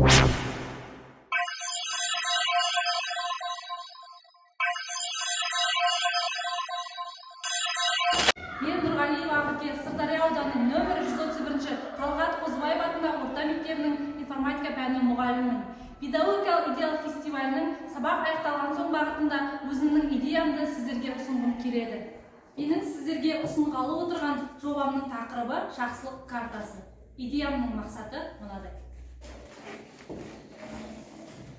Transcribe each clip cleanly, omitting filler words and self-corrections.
Мен, Нұрғалиева Ақерке, Сырдария ауданы нөмірі 131 Талғат Қозыбаев атындағы орта мектебінің информатика пәні мұғалімімін. Педагогикалық идеялар фестивалінің сабақ аяқталған соң бағытында өзімнің идеямды сіздерге ұсынғым келеді. Менің сіздерге ұсынғалы отырған жобамның тақырыбы — жақсылық картасы. Идеямның мақсаты мынадай: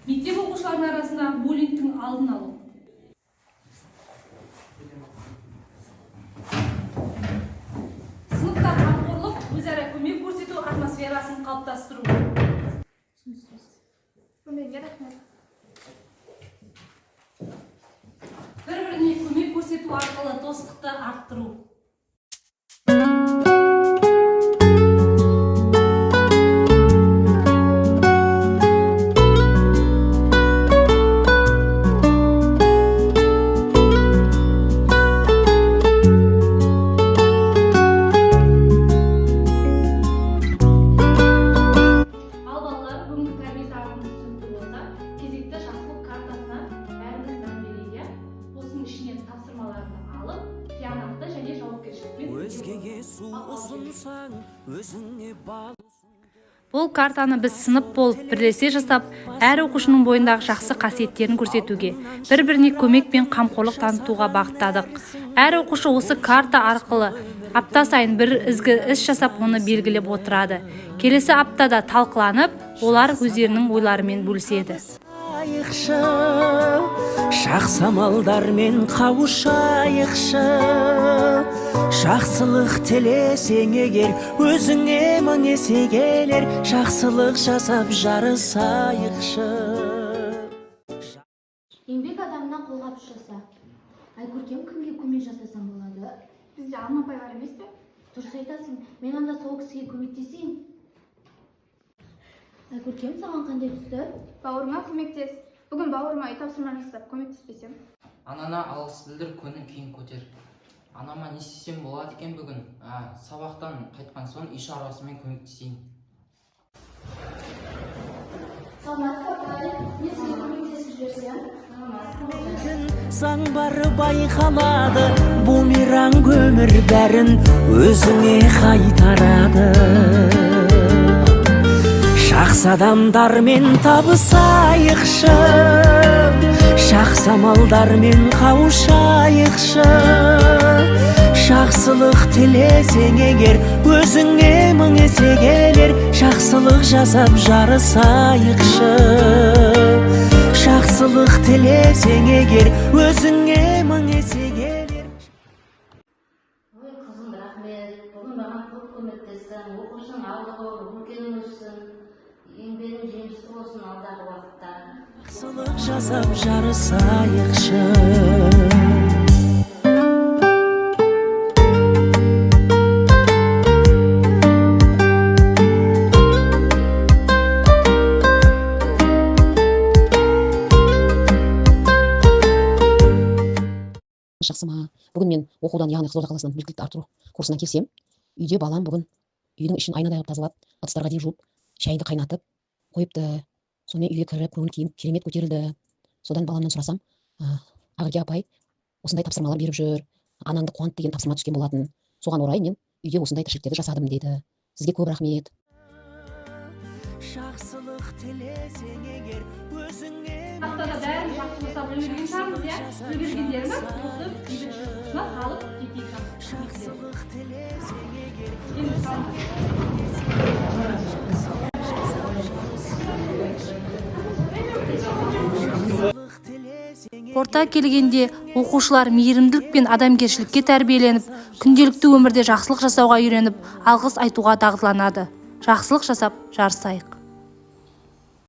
мектеп оқушыларының арасында буллингтің алдын алу, сыныпта қамқорлық, өзара көмек көрсету атмосферасын қалыптастыру. Көмегіңе рахмет. Бір біріне көмек көрсету арқылы достықты арттыру. Ал, балалар, бүгінгі тәрбие сабағымыз түсінікті болса, кезекті жақсылық картасына бәріміз мән берейік, иә. Осының ішінен тапсырмаларды алып, тиянақты және жауапкершілікпен Өзгеге су ұсынсаң, өзіңе бал. Бұл картаны біз сынып болып бірлесе жасап, әр оқушының бойындағы жақсы қасиеттерін көрсетуге, бір біріне көмек пен қамқорлық танытуға бағыттадық. Әр оқушы осы карта арқылы апта сайын бір ізгі іс жасап, оны белгілеп отырады. Келесі аптада талқыланып, олар өздерінің ойларымен бөліседі. Айықшы, жақсы амалдармен қауышайықшы. Жақсылық тілесең егер, өзіңе мың есе келер. Жақсылық жасап жарысайықшы. Еңбек адамына қолғабыс жаса. Айкөркем, кімге көмек жасасам болады? Бізде Алма апай бар емес пе? Дұрыс айтасың, мен онда сол кісіге көмектесейін. Айкөркем, саған қандай түсті? Бауырыма көмектес. Бүгін бауырыма үй тапсырма жасап көмектеспесем. Анана алғыс білдір, көңіл күйін көтер. Анама не істесем болады екен бүгін? А, сабақтан қайтқан соң үй шаруасымен көмектесейін. Саламатсыз, апай, мен сізге көмектесіп жіберсем? Заң бар, байқалады. Бумеранг өмір бәрін өзіңе қайтарады. Жақсы адамдармен табысайықшы, жақсы амалдармен қауышайықшы. Жақсылық тілесең егер, өзіңе мың есе келер. Жақсылық жасап жарысайықшы. Жақсылық тілесең егер, өзіңе мың есе келер. Ой, қызым, рахмет, бүгін маған көп көмектестің. Оқушың алды болып, үлкен өссін, еңбегің жемісті болсын алдағы уақытта. Жақсылық жасап жарысайықшы. Жақсы ма? Бүгін мен оқудан, яғни Қызылорда қаласынан біліктілікті арттыру курсынан келсем, үйде балам бүгін үйдің ішін айнадай қылып тазалап, ыдыстарға дейін жуып, шайды қайнатып қойыпты. Сонымен үйге кіріп, көңіл күйім керемет көтерілді. Содан баламнан сұрасам, «Ақерке апай осындай тапсырмалар беріп жүр, анаңды қуант деген тапсырма түскен болатын, соған орай мен үйде осындай тіршіліктерді жасадым», — деді. Сізге көп рахмет. Жақсылық тілесең егер, өзіңе Аптада бәрін жақсы жасап үлгерген шығармыз, иә. Үлгергендеріміз осы бейбітшілік курсына салып кетейік. Жақсылық тілесең егер. Енді салыңыз. Жақсылық тілесең. Қорыта келгенде, оқушылар мейірімділік пен адамгершілікке тәрбиеленіп, күнделікті өмірде жақсылық жасауға үйреніп, алғыс айтуға дағдыланады. Жақсылық жасап жарысайық!